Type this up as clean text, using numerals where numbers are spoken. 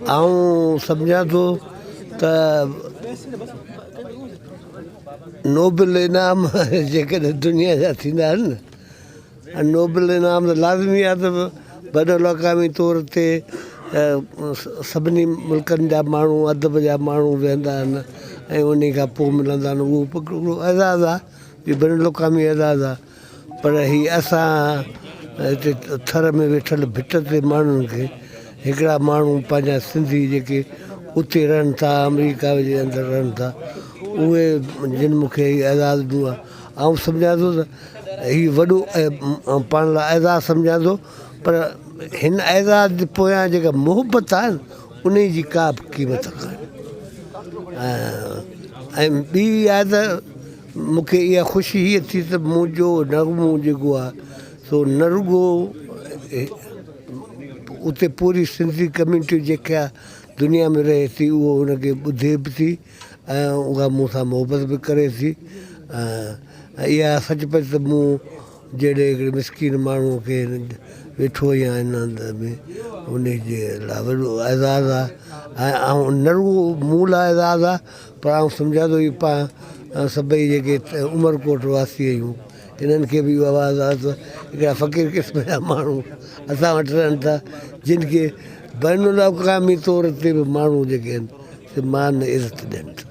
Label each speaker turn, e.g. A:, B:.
A: آئون سمجهان ٿو ته نوبل انعام جيڪڏهن دنيا جا ٿيندا آهن نه ۽ نوبل انعام ته لازمي آهي ته بين الاقوامي طور تي سڀني ملڪن جا ماڻهو ادب جا ماڻهو ويهندا آهن ۽ انهي کان پوء ملندا آهن اهو هڪڙو اعزاز آهي اهو بين الاقوامي اعزاز آهي پر هي اسان هتي ٿر ۾ ويٺل ڀٽ تي ماڻهن کي هڪڙا ماڻهو پنهنجا سنڌي جيڪي اتي رهن ٿا آمريڪا جي اندر رهن ٿا اهي جن مون کي هي اعزاز ڏنو آهي آئون سمجهان ٿو ته هي وڏو پاڻ لاء اعزاز سمجهان ٿو پر هن اعزاز جي پويان جيڪا محبت آهي نه ان جي ڪا به قيمت ڪانهي ۽ ٻي اها ته مون کي اها خوشي هيء ٿي ته منهنجو نغمو جيڪو آهي سو نه رڳو اتي پوري سنڌي ڪميونٽي جيڪا دنيا ۾ رهي ٿي اهو ان کي ٻڌي به ٿي ۽ اها مون سان محبت به ڪري ٿي ۽ اها سچ پچ ته مون جهڙي هڪڙي مسڪين ماڻهوء کي ويٺو آهيان هن هنڌ ۾ انهي جي لاء وڏو اعزاز آهي ۽ آئون نه رڳو مون لاء اعزاز آهي پر آئون سمجهان ٿو هي پاڻ سڀئي جيڪي عمرڪوٽ واسي آهيون انهن کي به اهو آواز آهي ته هڪڙا فقير قسم جا ماڻهو اسان وٽ رهن ٿا جن کي بين الاقوامي طور تي به ماڻهو جيڪي آهن سي مان عزت ڏين ٿا.